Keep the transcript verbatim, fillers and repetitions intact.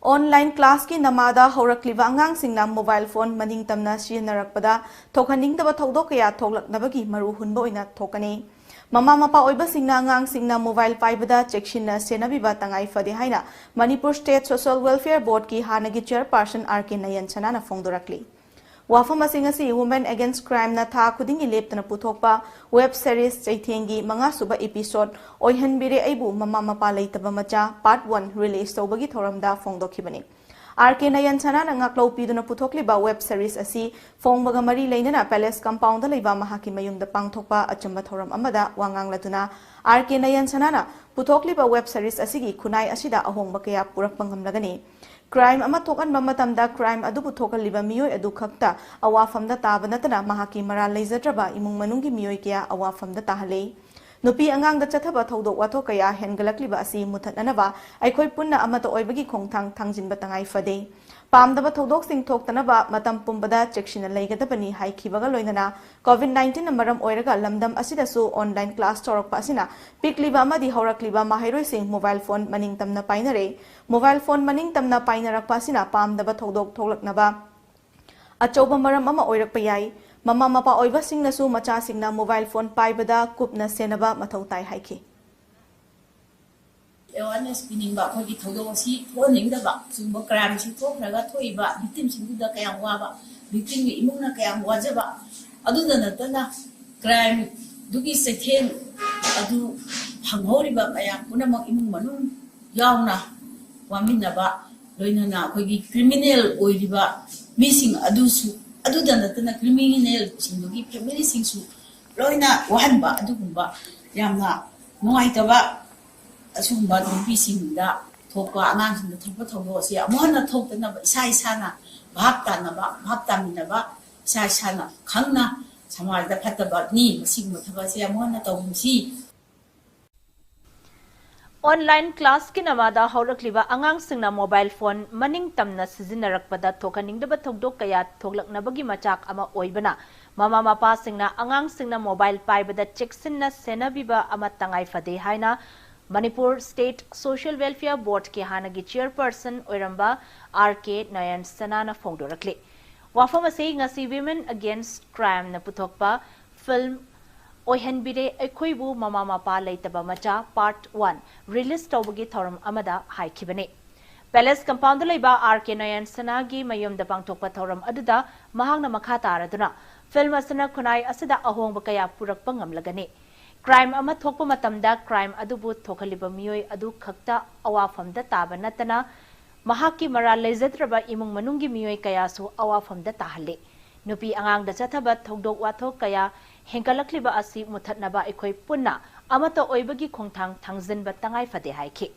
Online ꯀ꯭ꯂꯥꯁꯀꯤ ꯅꯃꯥꯗ ꯍꯧꯔꯛꯂꯤꯕ ꯑꯉꯥꯡꯁꯤꯡꯅ ꯃꯣꯕꯥꯏꯜ ꯐꯣꯟ ꯃꯅꯤꯡꯇꯝꯅ ꯁꯤꯖꯤꯟꯅꯔꯛꯄꯗ ꯊꯣꯛꯍꯟꯅꯤꯡꯗꯕ ꯊꯧꯗꯣꯛ ꯀꯌꯥ ꯊꯣꯛꯂꯛꯅꯕꯒꯤ ꯃꯔꯨ ꯍꯨꯟꯕ ꯑꯣꯏꯅ ꯊꯣꯛꯀꯅꯤ꯫ ꯃꯃꯥ ꯃꯄꯥ ꯑꯣꯏꯕꯁꯤꯡꯅ ꯑꯉꯥꯡꯁꯤꯡꯅ ꯃꯣꯕꯥꯏꯜ ꯄꯥꯏꯕꯗ ꯆꯦꯛꯁꯤꯟꯅ ꯁꯦꯟꯅꯕꯤꯕ ꯇꯉꯥꯏ ꯐꯗꯦ ꯍꯥꯏꯅ ꯃꯅꯤꯄꯨꯔ ꯁ꯭ꯇꯦꯠ ꯁꯣꯁꯤꯌꯦꯜ ꯋꯦꯜꯐꯤꯌꯔ ꯕꯣꯔꯗꯀꯤ ꯍꯥꯟꯅꯒꯤ ꯆꯦꯌꯔꯄꯥꯔꯁꯟ ꯑꯥꯔ ꯀꯦ ꯅꯌꯟ ꯁꯅꯥꯅ ꯐꯣꯡꯗꯣꯔꯛꯂꯤ꯫ ꯋꯥꯐꯝ ꯑꯁꯤꯡ ꯑꯁꯤ Women Against Crimeꯅ ꯊꯥ ꯈꯨꯗꯤꯡꯒꯤ ꯂꯦꯞꯇꯅ ꯄꯨꯊꯣꯛꯄ ꯋꯦꯕ ꯁꯤꯔꯤꯁ ꯆꯩꯊꯦꯡꯒꯤ ꯃꯉꯥꯁꯨꯕ episode ꯑꯣꯏꯍꯟꯕꯤꯔꯦ ꯑꯩꯕꯨ ꯃꯃꯥ ꯃꯄꯥ ꯂꯩꯇꯕ ꯃꯆꯥ part one release ꯇꯧꯕꯒꯤ ꯊꯧꯔꯝꯗ ꯐꯣꯡꯗꯣꯛꯈꯤꯕꯅꯤ꯫ ꯑꯥꯔ ꯀꯦ ꯅꯌꯟ ꯁꯅꯥꯅ ꯉꯥꯛꯂꯧ ꯄꯤꯗꯨꯅ ꯄꯨꯊꯣꯛꯂꯤꯕ ꯋꯦꯕ ꯁꯤꯔꯤꯁ ꯑꯁꯤ ꯐꯣꯡꯕꯒ ꯃꯔꯤ ꯂꯩꯅꯅ ꯄꯦꯂꯦꯁ ꯀꯝꯄꯥꯎꯟꯗ ꯂꯩꯕ ꯃꯍꯥꯛꯀꯤ ꯃꯌꯨꯝꯗ ꯄꯥꯡꯊꯣꯛꯄ ꯑꯆꯝꯕ ꯊꯧꯔꯝ ꯑꯃꯗ ꯋꯥ ꯉꯥꯡꯂꯗꯨꯅ ꯑꯥꯔ ꯀꯦ ꯅꯌꯟ ꯁꯅꯥꯅ ꯄꯨꯊꯣꯛꯂꯤꯕ ꯋꯦꯕ ꯁꯤꯔꯤꯁ ꯑꯁꯤꯒꯤ ꯈꯨꯟꯅꯥꯏ ꯑꯁꯤꯗ ꯑꯍꯣꯡꯕ ꯀꯌꯥ ꯄꯨꯔꯛꯄ ꯉꯝꯂꯒꯅꯤ꯫ ꯀ꯭ꯔꯥꯏꯝ ꯑꯃ ꯊꯣꯛꯍꯟꯕ ꯃꯇꯝꯗ ꯀ꯭ꯔꯥꯏꯝ ꯑꯗꯨꯕꯨ ꯊꯣꯛꯍꯜꯂꯤꯕ ꯃꯤꯑꯣꯏ ꯑꯗꯨ ꯈꯛꯇ ꯑꯋꯥꯐꯝꯗ ꯇꯥꯕ ꯅꯠꯇꯅ ꯃꯍꯥꯛꯀꯤ ꯃꯔꯥꯜ ꯂꯩꯖꯗ꯭ꯔꯕ ꯏꯃꯨꯡ ꯃꯅꯨꯡꯒꯤ ꯃꯤꯑꯣꯏ ꯀꯌꯥ ꯑꯋꯥꯐꯝꯗ ꯇꯥꯍꯜꯂꯤ꯫ ꯅꯨꯄꯤ ꯑꯉꯥꯡꯗ ꯆꯠꯊꯕ ꯊꯧꯗꯣꯛ ꯋꯥꯊꯣꯛ ꯀꯌꯥ ꯍꯦꯟꯒꯠꯂꯛꯂꯤꯕ ꯑꯁꯤ ꯃꯨꯊꯠꯅꯅꯕ ꯑꯩꯈꯣꯏ ꯄꯨꯟꯅ ꯑꯃꯠꯇ ꯑꯣꯏꯕꯒꯤ ꯈꯣꯡꯊꯥꯡ ꯊꯥꯡꯖꯤꯟꯕ ꯇꯉꯥꯏ ꯐꯗꯦ꯫ ꯄꯥꯝꯗꯕ ꯊꯧꯗꯣꯛꯁꯤꯡ ꯊꯣꯛꯇꯅꯕ ꯃꯇꯝ ꯄꯨꯝꯕꯗ ꯆꯦꯛꯁꯤꯟꯅ ꯂꯩꯒꯗꯕꯅꯤ ꯍꯥꯏꯈꯤꯕꯒ ꯂꯣꯏꯅꯅ COVID nineteenꯅ ꯃꯔꯝ ꯑꯣꯏꯔꯒ ꯂꯝꯗꯝ ꯑꯁꯤꯗꯁꯨ ꯑꯣꯟꯂꯥꯏꯟ ꯀ꯭ꯂꯥꯁ ꯇꯧꯔꯛꯄ ꯑꯁꯤꯅ ꯄꯤꯛꯂꯤꯕ ꯑꯃꯗꯤ ꯍꯧꯔꯛꯂꯤꯕ ꯃꯍꯩꯔꯣꯏꯁꯤꯡ ꯃꯣꯕꯥꯏꯜ ꯐꯣꯟ ꯃꯅꯤꯡꯇꯝꯅ ꯄꯥꯏꯅꯔꯦ꯫ ꯃꯣꯕꯥꯏꯜ ꯐꯣꯟ ꯃꯅꯤꯡꯇꯝꯅ ꯄꯥꯏꯅꯔꯛꯄ ꯑꯁꯤꯅ ꯄꯥꯝꯗꯕ ꯊꯧꯗꯣꯛ ꯊꯣꯛꯂꯛꯅꯕ ꯑꯆꯧꯕ ꯃꯔꯝ ꯑꯃ ꯑꯣꯏꯔꯛꯄ ꯌꯥꯏ꯫ ꯃꯃꯥ ꯃꯄꯥ ꯑꯣꯏꯕꯁꯤꯡꯅꯁꯨ ꯃꯆꯥꯁꯤꯡꯅ ꯃꯣꯕꯥꯏꯜ ꯐꯣꯟ ꯄꯥꯏꯕꯗ ꯀꯨꯞꯅ ꯁꯦꯟꯅꯕ ꯃꯊꯧ ꯇꯥꯏ ꯍꯥꯏꯈꯤ꯫ Awareness ꯄꯤꯅꯤꯡꯕ ꯑꯩꯈꯣꯏꯒꯤ ꯊꯧꯗꯣꯛ ꯑꯁꯤ ꯊꯣꯛꯍꯟꯅꯤꯡꯗꯕ, ꯁꯤꯒꯨꯝꯕ ꯀ꯭ꯔꯥꯏꯝꯁꯤ ꯊꯣꯛꯈ꯭ꯔꯒ ꯊꯣꯛꯏꯕ ꯚꯤꯛꯇꯤꯝꯁꯤꯡꯗꯨꯗ ꯀꯌꯥꯝ ꯋꯥꯕ, ꯚꯤꯛꯇꯤꯝꯒꯤ ꯏꯃꯨꯡꯅ ꯀꯌꯥꯝ ꯋꯥꯖꯕ, ꯑꯗꯨꯗ ꯅꯠꯇꯅ ꯀ꯭ꯔꯥꯏꯝꯗꯨꯒꯤ ꯆꯩꯊꯦꯡ ꯑꯗꯨ ꯐꯪꯍꯧꯔꯤꯕ ꯃꯌꯥꯝ ꯄꯨꯝꯅꯃꯛ ꯏꯃꯨꯡ ꯃꯅꯨꯡ ꯌꯥꯎꯅ ꯋꯥꯃꯤꯟꯅꯕ, ꯂꯣꯏꯅꯅ ꯑꯩꯈꯣꯏꯒꯤ ꯀ꯭ꯔꯤꯃꯤꯅꯦꯜ ꯑꯣꯏꯔꯤꯕ ꯃꯤꯁꯤꯡ ꯑꯗꯨꯁꯨ, ꯑꯗꯨꯗ ꯅꯠꯇꯅ ꯀ꯭ꯔꯤꯃꯤꯅꯦꯜꯁꯤꯡꯗꯨꯒꯤ ꯐꯦꯃꯤꯂꯤꯁꯤꯡꯁꯨ ꯂꯣꯏꯅ ꯋꯥꯍꯟꯕ, ꯑꯗꯨꯒꯨꯝꯕ ꯌꯥꯝꯅ ꯅꯨꯡꯉꯥꯏꯇꯕ ꯑꯁꯤꯒꯨꯝꯕ ꯅꯨꯄꯤꯁꯤꯡꯗ ꯊꯣꯛꯄ, ꯑꯉꯥꯡꯁꯤꯡꯗ ꯊꯣꯛꯄ ꯊꯧꯗꯣꯛ ꯑꯁꯤ ꯑꯃꯨꯛ ꯍꯟꯅ ꯊꯣꯛꯇꯅꯕ ꯏꯁꯥ ꯏꯁꯥꯅ ꯚꯥꯞ ꯇꯥꯅꯕ, ꯚꯥꯞ ꯇꯥꯃꯤꯟꯅꯕ, ꯏꯁꯥ ꯏꯁꯥꯅ ꯈꯪꯅ ꯁꯃꯥꯖꯗ ꯐꯠꯇꯕꯅꯤ, ꯃꯁꯤꯒꯨꯝꯕ ꯊꯕꯛ ꯑꯁꯤ ꯑꯃꯨꯛ ꯍꯟꯅ ꯇꯧꯒꯨꯝꯁꯤ꯫ ꯑꯣꯟꯂꯥꯏꯟ ꯀ꯭ꯂꯥꯁꯀꯤ ꯅꯃꯥꯗ ꯍꯧꯔꯛꯂꯤꯕ ꯑꯉꯥꯡꯁꯤꯡꯅ ꯃꯣꯕꯥꯏꯜ ꯐꯣꯟ ꯃꯅꯤꯡ ꯇꯝꯅ ꯁꯤꯖꯤꯟꯅꯔꯛꯄꯗ ꯊꯣꯛꯍꯟꯅꯤꯡꯗꯕ ꯊꯧꯗꯣꯛ ꯀꯌꯥ ꯊꯣꯛꯂꯛꯅꯕꯒꯤ ꯃꯆꯥꯛ ꯑꯃ ꯑꯣꯏꯕꯅ, ꯃꯃꯥ ꯃꯄꯥꯁꯤꯡꯅ ꯑꯉꯥꯡꯁꯤꯡꯅ ꯃꯣꯕꯥꯏꯜ ꯄꯥꯏꯕꯗ ꯆꯦꯛꯁꯤꯟꯅ ꯁꯦꯟꯅꯕꯤꯕ ꯑꯃ ꯇꯉꯥꯏ ꯐꯗꯦ ꯍꯥꯏꯅ ꯃꯅꯤꯄꯨꯔ ꯁ꯭ꯇꯦꯠ ꯁꯣꯁꯤꯌꯦꯜ ꯋꯦꯜꯐꯤꯌꯔ ꯕꯣꯔꯗꯀꯤ ꯍꯥꯟꯅꯒꯤ ꯆꯤꯌꯔꯄꯔꯁꯟ ꯑꯣꯏꯔꯝꯕ ꯑꯥꯔ ꯀꯦ ꯅꯌꯟ ꯁꯅꯥꯅ ꯐꯣꯡꯗꯣꯔꯛꯂꯤ꯫ ꯋꯥꯐꯝ ꯑꯁꯤ ꯉꯁꯤ Women Against Crimeꯅ ꯄꯨꯊꯣꯛꯄ ꯐꯤꯜꯝ ꯑꯣꯏꯍꯟꯕꯤꯔꯦ ꯑꯩꯈꯣꯏꯕꯨ ꯃꯃꯥ ꯃꯄꯥ ꯂꯩꯇꯕ ꯃꯆꯥ Part One ꯔꯤꯂꯤꯖ ꯇꯧꯕꯒꯤ ꯊꯧꯔꯝ ꯑꯃꯗ ꯍꯥꯏꯈꯤꯕꯅꯤ꯫ ꯄꯦꯂꯦꯁ ꯀꯝꯄꯥꯎꯟꯗ ꯂꯩꯕ ꯑꯥꯔ ꯀꯦ ꯅꯌꯟ ꯁꯅꯥꯒꯤ ꯃꯌꯨꯝꯗ ꯄꯥꯡꯊꯣꯛꯄ ꯊꯧꯔꯝ ꯑꯗꯨꯗ ꯃꯍꯥꯛꯅ ꯃꯈꯥ ꯇꯥꯔꯗꯨꯅ ꯐꯤꯜꯝ ꯑꯁꯤꯅ ꯈꯨꯟꯅꯥꯏ ꯑꯁꯤꯗ ꯑꯍꯣꯡꯕ ꯀꯌꯥ ꯄꯨꯔꯛꯄ ꯉꯝꯂꯒꯅꯤ꯫ ꯀ꯭ꯔꯥꯏꯝ ꯑꯃ ꯊꯣꯛꯄ ꯃꯇꯝꯗ ꯀ꯭ꯔꯥꯏꯝ ꯑꯗꯨꯕꯨ ꯊꯣꯛꯍꯜꯂꯤꯕ ꯃꯤꯑꯣꯏ ꯑꯗꯨ ꯈꯛꯇ ꯑꯋꯥꯐꯝꯗ ꯇꯥꯕ ꯅꯠꯇꯅ ꯃꯍꯥꯛꯀꯤ ꯃꯔꯥꯜ ꯂꯩꯖꯗ꯭ꯔꯕ ꯏꯃꯨꯡ ꯃꯅꯨꯡꯒꯤ ꯃꯤꯑꯣꯏ ꯀꯌꯥꯁꯨ ꯑꯋꯥꯐꯝꯗ ꯇꯥꯍꯜꯂꯤ꯫ ꯅꯨꯄꯤ ꯑꯉꯥꯡꯗ ꯆꯠꯊꯕ ꯊꯧꯗꯣꯛ ꯋꯥꯊꯣꯛ ꯀꯌꯥ ꯍꯦꯟꯒꯠꯂꯛꯂꯤꯕ ꯑꯁꯤ ꯃꯨꯊꯠꯅꯕ ꯑꯩꯈꯣꯏ ꯄꯨꯟꯅ ꯑꯃꯠꯇ ꯑꯣꯏꯕꯒꯤ ꯈꯣꯡꯊꯥꯡ ꯊꯥꯡꯖꯤꯟꯕ ꯇꯉꯥꯏ ꯐꯗꯦ ꯍꯥꯏꯈꯤ꯫